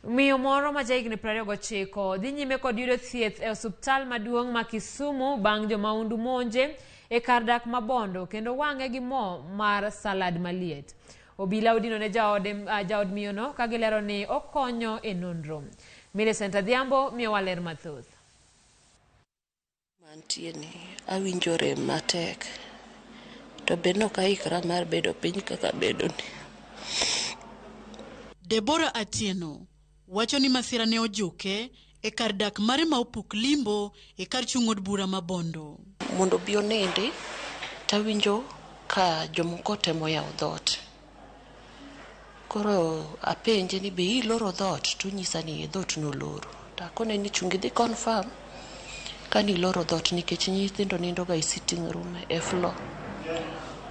Miyo moro ma jahigni 29 dhi nyime kod yudo thieth e osuptal maduong' ma Kisumu bang' jomahundu monje e kar dak ma Bondo kendo wang'e gi mo mar salad maliet. Obila odino ne jaode, jaod miyono ka gilero ni okonyo e nonro. Millicent Adhiambo miyowa ler mathoth. Mantie ni awinjo rem matek to be nok aikra mar bedo piny kaka bedo ni. Deborah Atieno wacho ni masira ne ojuke e kar dak mare ma opuk limbo e kar chung' od bura ma Bondo. Mondo obi onindi tawinjo ka jomoko temo yawo dhoot. Koro apenje ni be iloro dhoot tonyisa ni dhoot noloro. To akone ni chung idhi confirm ka niloro dhoot nikech nyithindo nindo ga e sitting room e floor.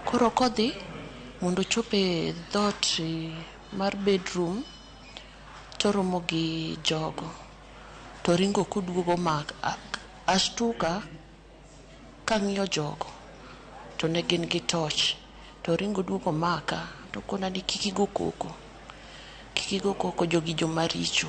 Koro kodhi mondo ochop e dhoot mar bedroom toromo gi jogo. To ringo koduogo mak ashtuka kang'iyo jogo to ne gin gi torch. To ringo duogo maka to kona ni kik igo koko. Kik igo koko jogi joma richo.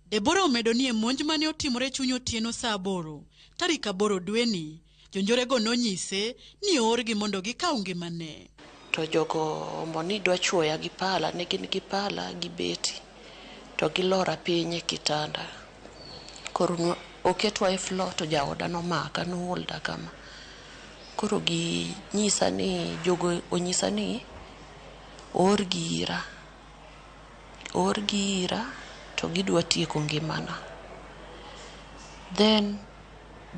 Deborah omedo ni e monj mane otimore chuny otieno saa 8 tarik 8 dweni, jonjorego nonyise ni oorgi mondo gikaw ngimane. To jogo omo ni dwa chuoya gi pala, ne gin gi pala gi beti to gilora piny e kitanda. Koro oketwa e floor to jaoda nomaka noholda kama. Koro ginyisa ni jogo onyisa ni oorgi ira. Oorgi ira to gidwa tieko ngimana. Then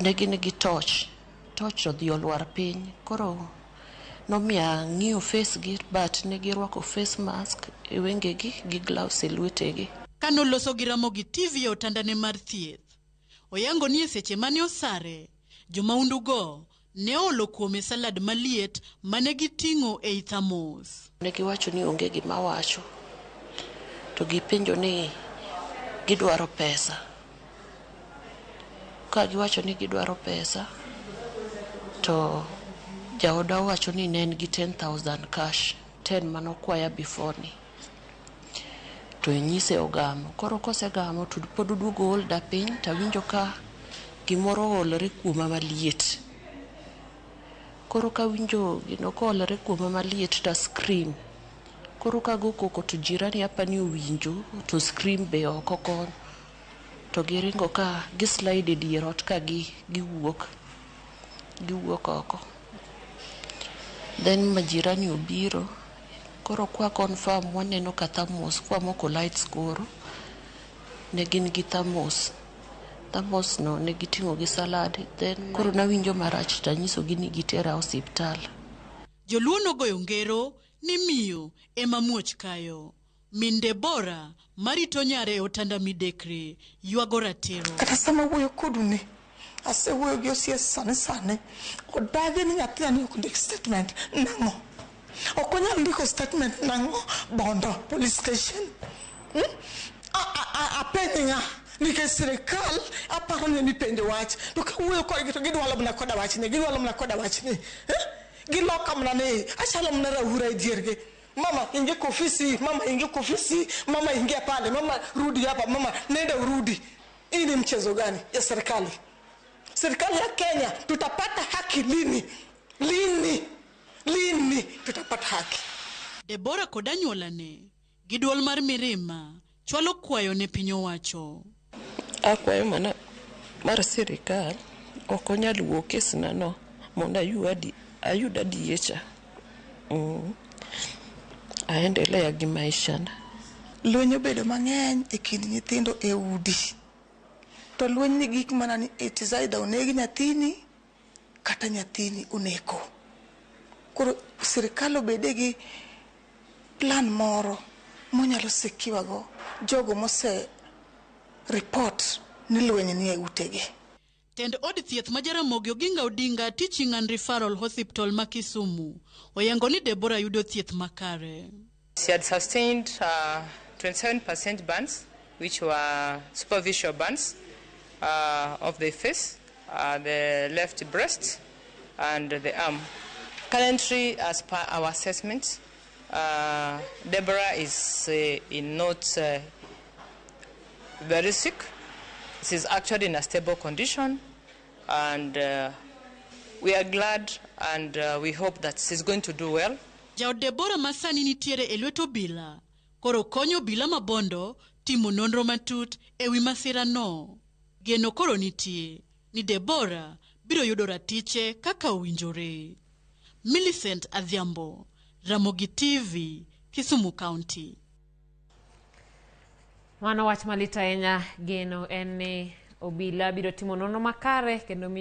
ne gin gi torch. Torch odhi olwar piny. Koro nomiyo ang'iyo face gi but ne girwako face mask e wengegi gi gloves e lwetegi. Kanoloso gi Ramogi TV e otandane mar thieth, oyango ni e seche mane osare, jomaundugo ne oolo kuome salad maliet mane giting'o ei thamos. Ne giwacho ni onge gima wacho. To gipenjo ni gidwaro pesa. Ka giwacho ni gidwaro pesa, to jaoda owacho ni ne en gi 10,000 cash, 10 manokwaya before ni. To nyise ogamo. Koro kosegamo to pod oduogo oholda piny tawinjo ka gimoro oolore kuoma maliet. Koro kawinjo gino koolore kuoma maliet to scream. Koro kago koko to jirani apani owinjo to scream be oko kono. To giringo ka gi slide e dier ot ka giwuok. Giwuok oko. Then majirani obiro. Koro kwa confirm waneno ka thermos kwamoko lights koro ne gin gi thermos. Thermos no ne giting'o gi salad. Then koro nawinjo marach tanyisogi ni gitera osiptal. Joluo nogoyo ngero ni miyo ema muoch kayo. Min Deborah marito nyare e otanda midekre ywago ratiro. Kata sama wuoyo kodu ni, asewuoyo gi OCS sani sani, odagi ni nyathina ni ok ndik statement nang'o? Ok onyal ndiko statement nang'o Bondo police station? Apenj ng'a? Nikech sirikal aparo ni mipenjo wach to kawuoyo kodgi to gidwalo mana koda wachni, gidwalo mana koda wachni. Giloka mana ni achalo mana raura e diergi. Mama ingia kwa ofisi, mama ingia kwa ofisi, mama ingia pale, mama rudi hapa, mama nenda urudi. Hii ni mchezo gani ya serikali? Serikali ya Kenya, tutapata haki lini? Lini? Lini tutapata haki? Deborah kod anyuolane gi duol mar mirima chwalo kwayo ne piny owacho. Akwayo mana mar sirikal ok onyal wuo kes na no mondo ayud adiecha. Aendelea gi maisha na. Lweny obedo mang'eny e kind nyithindo e udi. To lweny ni gik mana ni it is either oneg nyathini kata nyathini oneko. Koro sirikal obede gi plan moro monyalo secure go jogo mose report ni lweny ni e utegi. Tend od thieth ma Jaramogi Oginga Odinga Teaching and Referral Hospital ma Kisumu oyango ni Deborah yudo thieth makare. She had sustained 27% burns, which were superficial burns of the face, the left breast, and the arm. Currently, as per our assessment, Deborah is in not very sick. She's actually in a stable condition, and we are glad and we hope that she's going to do well. Jaod Debora ma sani nitiere e lwet obila koro konyo obila ma Bondo timo nonro matut ewi masirano. Geno koro nitie ni Debora biro yudo ratiche kaka owinjore. Millicent Adhiambo, Ramogi TV, Kisumu County. Mano wach malit ahinya. Geno en ni obila biro timo nonro makare kendo.